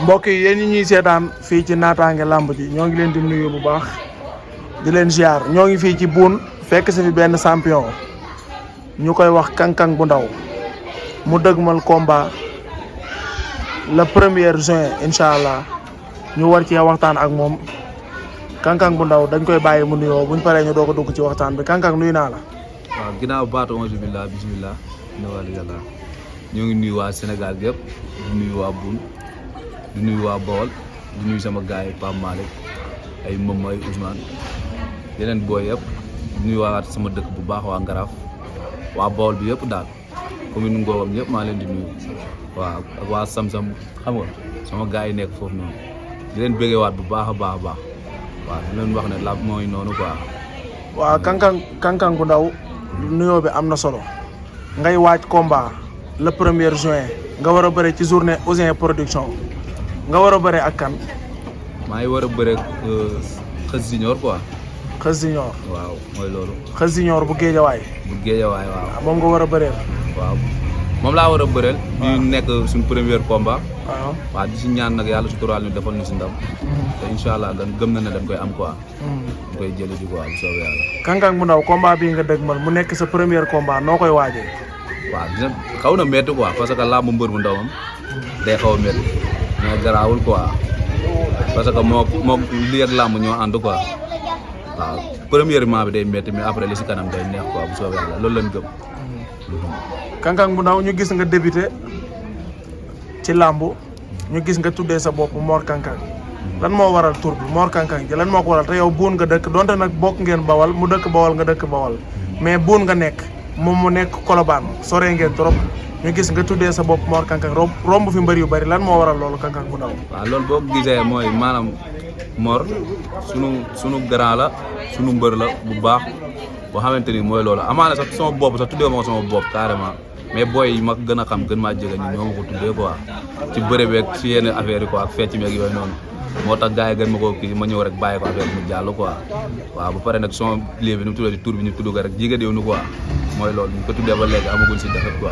mbokk yi yéen ñi ñuy seetaan fii ci naataange làmb ji ñoo ngi leen di nuyu bu baax di leen ziar ñoo ngi fii ci buun fekk si fi benn champion ñu koy wax Kang-Kang bu ndaw mu dëgmal combat le 1er juin incha allah ñu war cee waxtaan ak moom Kang-Kang bu ndaw dañ koy bàyyi mu nuyoo buñ paree ñu doog a dugg ci waxtaan bi Kang-Kang nuyu naa la. waaw ginnaaw baatu onze billah bismillah ne wàllu yàlla ñoo ngi nuyu waa Sénégal gépp di nuyu waa Boune di nuyu waa Bawol di nuyu sama gars yi Pape Malick ay Momo ay Ousmane yeneen booy yëpp di nuyu waa sama dëkk bu baax waa Ngaraaf waa Bawol bi yëpp daal commune Ngogom ñëpp maa leen di nuyu waaw ak waa Sam-Sam xam nga sama gars yi nekk foofu noonu di leen bëggewaat bu baax a baax a baax waaw di leen wax ne la mooy noonu quoi. waaw Kang-Kang bu ndaw nuyoo bi am na solo ngay waaj combat le 1er juin nga war a bëre ci journée Ouzin Production nga war a bëre ak kan. maa ngi war a bëre Xës Junior quoi. Xës Junior. waaw mooy loolu. Xës Junior bu Géejawaay. bu Géejawaay waaw. moom nga war a bëreel. waaw moom laa war a bëreel. di nekk suñu premier combat. waaw waaw di si ñaan nag yàlla suturaal ñu defal ñu si ndam. te incha allah gëm na ne dañ koy am quoi. dañ koy jëli di quoi bu soobee yàlla. Kang-Kang bu ndaw combat bii nga dëgmal mu nekk sa premier combat noo koy waajee. waaw dina xaw na métti quoi parce que làmb mbër bu ndawam day xaw a métti mais garaawul quoi parce que moo lii ak làmb ñoo ànd quoi waaw premièrement bi day métti mais après li si kanam day neex quoi bu soobee yàlla loolu lañ gëm. Kang-Kang bu ndaw ñu gis nga débuté ci làmb ñu gis nga tuddee sa bopp Mor Kang-Kang lan moo waral tur bi Mor Kang-Kang ji lan moo ko waral te yow buun nga dëkk donte nag bokk ngeen Bawal mu dëkk Bawal nga dëkk Bawal mais buun nga nekk moom mu nekk Colobane soree ngeen trop ñu gis nga tuddee sa bopp Mor Kang-Kang romb fi mbër yu bari lan moo waral loolu Kang-Kang bu ndaw. waaw loolu boo ko gisee mooy maanaam Mor sunu grand la sunu mbër la bu baax boo xamante ni mooy loolu amaana sax sama bopp sax tuddee ma ko sama bopp carrément mais booy yi ma gën a xam gën maa jege ñi ñoo ma ko tuddee quoi ci bëre beeg ci yenn affaire yi quoi ak fecc meeg yooyu noonu moo tax gars yi gën ma ko kii ma ñëw rek bàyyi ko affaire mu jàll quoi waaw ba pare nag son lii bi nu mu tuddee tur bi ñu tudd ko rek jigéen yow nu quoi mooy loolu ñu ko tuddee ba léegi amaguñ si defet quoi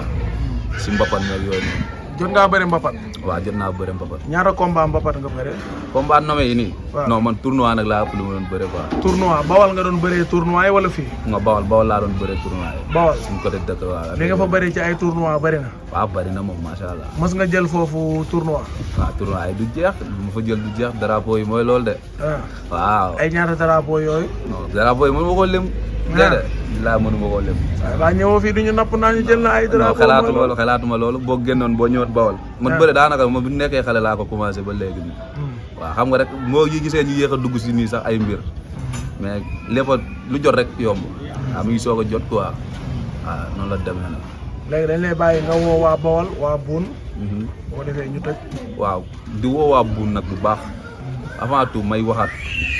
si mbapat meeg yooyu noonu. jot ngaa bëri mbapat. waaw jot naa bëri mbapat. ñaata combat mbapat nga bëre. combat nommé yi nii. waaw non man tournoi nag laa ëpp lu ma doon bëre quoi. tournoi Bawal nga doon bëree tournoi wala fii. nga Bawal laa doon bëree tournoi yi. Bawal suñu côté dëkk waaw. li nga fa bëri ci ay tournoi bëri na. waaw bëri na moom macha allah. mës nga jël foofu tournoi. waaw tournoi yi du jeex ma fa jël du jeex drapeau yi mooy loolu de. waaw ay ñaata drapeau yooyu. non drapeau yi mënu ma ko lim. déedéet laa mënu ma ko lim. waaw ñëwoo fii du ñu napp naa ñu jël na ay drapeau. non xalaatuma loolu boo génnoon boo ñëwaat Bawal. man bëre daanaka ma bu nekkee xale laa ko commencé ba léegi nii. waaw xam nga rek moo yi gisee ñu yéex a dugg si nii sax ay mbir mais lépp lu jot rek yomb waaw mi ngi soog a jot quoi waaw noonu la demee nag. léegi dañ lay bàyyi nga woo waa Bawal waa Boune. boo defee ñu tëj. waaw di woo waa Boune nag bu baax avant tout may waxaat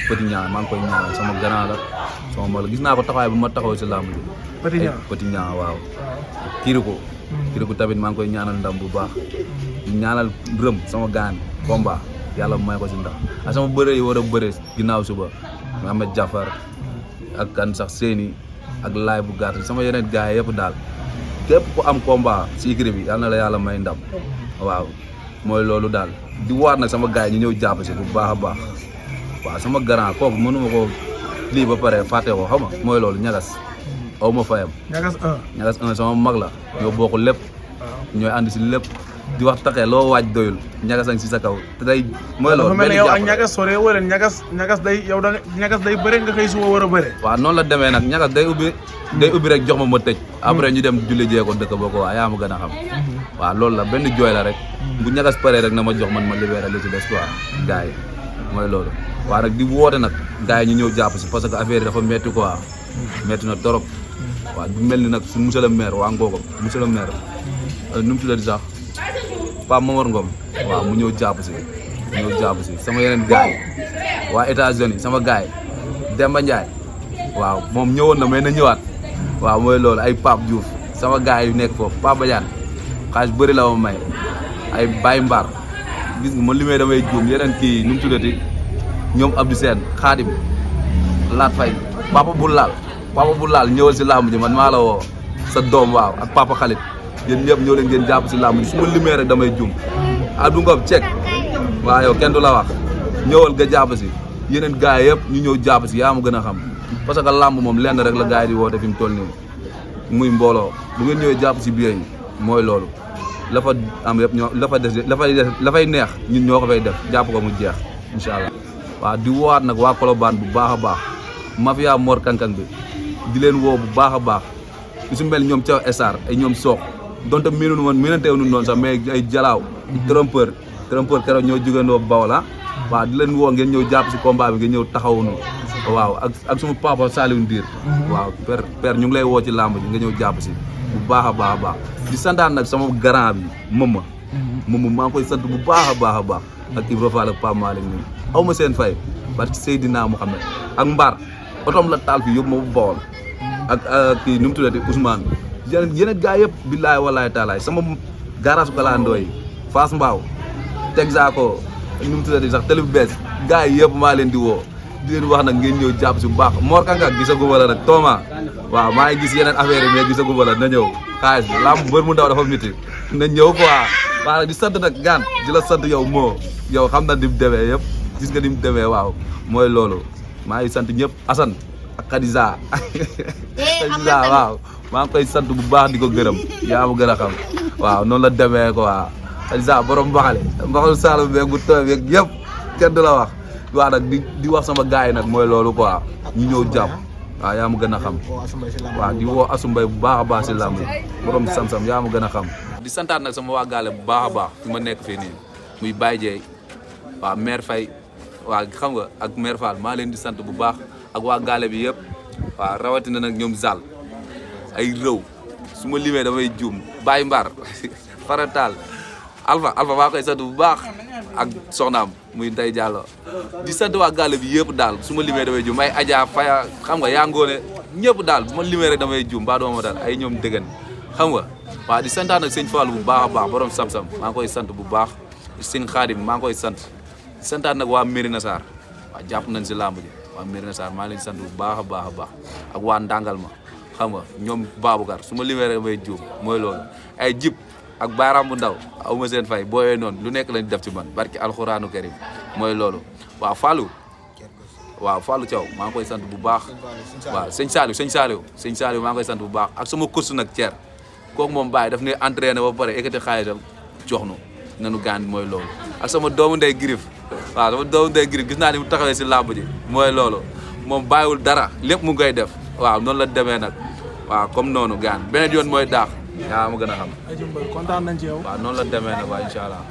Petit Niang maa ngi koy ñaanal sama grand la sama mag la gis naa ko taxawaay bu ma taxaw si làmb bi. Petit Niang waaw. Kirikou tamit maa ngi koy ñaanal ndam bu baax ñaanal rëm sama gaan combat yàlla may ko si ndam ak sama bëre yi war a bëre ginnaaw suba Mohamed Jafar ak kan sax Séni ak laay bu gàtt sama yeneen gars yëpp daal képp ku am combat si écurie bi yàlla na la yàlla may ndam waaw mooy loolu daal di waat nag sama gars yi ñu ñëw jàpp si bu baax a baax waaw sama grand kooku mënuma ko lii ba pare fàtte ko xam nga mooy loolu ñagas aw ma fayam. ñagas 1 sama mag la ñoo bokk lépp ñooy ànd si lépp di wax taxee loo waaj doyul ñagas añ si sa kaw te day mooy loolu benn yow ak ñagas sore wala ñagas day yow da ñagas day bëre nga xëy suba war a bëre. waaw noonu la demee nag ñagas day ubbi rek jox ma tëj après ñu dem julli jee ko dëkk boo ko waa yaa ma gën a xam waaw loolu la benn jooy la rek bu ñagas paree rek na ma jox man ma libéré li ci des quoi gars yi mooy loolu waaw nag di woote nag gars yi ñu ñëw jàpp si parce que affaire yi dafa métti quoi métti na torop waaw du mel ni nag su monsieur le maire waa Ngogom monsieur le maire nu mu tuddati sax Pape Momar Ngom waaw mu ñëw jàpp si sama yeneen gars yi waa États-Unis sama gars yi Demba Ndiaye waaw moom ñëwoon na mais na ñëwaat waaw mooy loolu ay Pape Diouf sama gars yu nekk foofu Pape Badiane xaalis bëri la ma may ay Baye Mbar gis nga man li may damay juum yeneen kii nu mu tuddati ñoom Abdou Sène Khadim Laat Faye Papa bu laal ñëwal si làmb ji man maa la woo sa doom waaw ak Papa Khalid yéen ñëpp ñoo leen ngeen jàpp si làmb ji su ma limee rek damay juum Abdou Ngom Cek waaw yow kenn du la wax ñëwal nga jàpp si yeneen gars yëpp ñu ñëw jàpp si yaa ma gën a xam parce que làmb moom lenn rek la gars yi di woote fi mu toll nii muy mbooloo bu ngeen ñëwee jàpp si biir yi mooy loolu la fa am yëpp ñoo la fay neex ñun ñoo ko fay def jàpp ko mu jeex incha allah. waaw di woowaat nag waa Colobane bu baax a baax mafia Mor Kankang bi di leen woo bu baax a baax su mel ñoom Thiaw Essar ay ñoom Sook donte miinu woon miinanteewu nu noonu sax mais ay jalaaw trompeur keroog ñoo jugandoo Bawol ah waaw di leen woo ngeen ñëw jàpp si combat bi ngeen ñëw taxawunu waaw ak suma papa Saliou Ndir waaw père ñu ngi lay woo ci làmb ji nga ñëw jàpp si bu baax a baax a baax di santaan nag sama grand bi mama maa ngi koy sant bu baax a baax a baax ak Ibra Fall ak Pape Malick nii aw ma seen fay parce que Seydina Mouhamed ak Mbar otom la taal fi yóbbu ma bu Bawol ak kii nu mu tuddati Ousmane yeneen gars yëpp billaay walaay taalaay sama garage galandoo yi Fass Mbaaw Texaco nu mu tuddati sax télé bu bees gars yi yëpp maa leen di woo di leen wax nag ngeen ñëw jàpp si bu baax Mor Kankang gisaguma la nag Thomas waaw maa ngi gis yeneen affaire yi mais gisaguma la na ñëw xaalis bi lamb bër mu ndaw dafa miti na ñëw quoi waaw di sant nag gaan di la sant yow moo yow xam na ni mu demee yëpp gis nga ni mu demee waaw mooy loolu maa ngi sant ñëpp Assane ak Khadija Khadija waaw maa ngi koy sant bu baax di ko gërëm yaa ma gën a xam waaw noonu la demee quoi Khadija borom mbaxalu Saloum beeg bu tooy beeg yëpp kenn du la wax waaw nag di wax sama gars yi nag mooy loolu quoi ñu ñëw jàpp waaw yaa ma gën a xam waaw di woo Asumbay bu baax a baax si làmb borom sam-sam yaa ma gën a xam di santaat nag sama waa gaale bu baax a baax fi ma nekk fii nii muy Baye Dieye waaw maire Faye waaw xam nga ak maire Fall maa leen di sant bu baax ak waa gaale bi yëpp waaw rawatina nag ñoom Zal ay rëw su ma limee damay juum Baye Mbar Faratal Alpha maa koy sant bu baax ak soxnaam muy Ndeye Diallo di sant waa gaale bi yëpp daal su ma limee damay juum ay Adja Faya xam nga yaa ngoone ñëpp daal bu ma limee rek damay juum mbaa dooma daal ay ñoom dëggan xam nga waaw di santaan nag sëñ Fall bu baax a baax borom sam-sam maa ngi koy sant bu baax sëñ Xaadim maa ngi koy sant santaan nag waa Mérina Sarr waaw jàpp nañ si làmb ji waa Mérina Sarr maa leen sant bu baax a baax a baax ak waa Ndangal ma xam nga ñoom Baboucar su ma limee rek damay juum mooy loolu ay jib ak baaraam bu ndaw aw ma seen fay booyee noonu lu nekk lañ def ci man barki alxuraanu karim mooy loolu waaw Fallou Thiaw maa ngi koy sant bu baax waaw sëñ Saliou maa ngi koy sant bu baax ak sama course nag Thier kooku moom bàyyi daf ne entraîné ba pare ekkati xaalisam jox nu nanu gaan mooy loolu ak sama doomu ndey Girif waaw sama doomu ndey Girif gis naa ni mu taxawee si làmb ji mooy loolu moom bàyyiwul dara lépp mu koy def waaw noonu la demee nag waaw comme noonu gaan beneen yoon mooy daax yaa ma gën a xam. kontaan nañ ci yow. waaw noonu la demee nag waaw incha allah.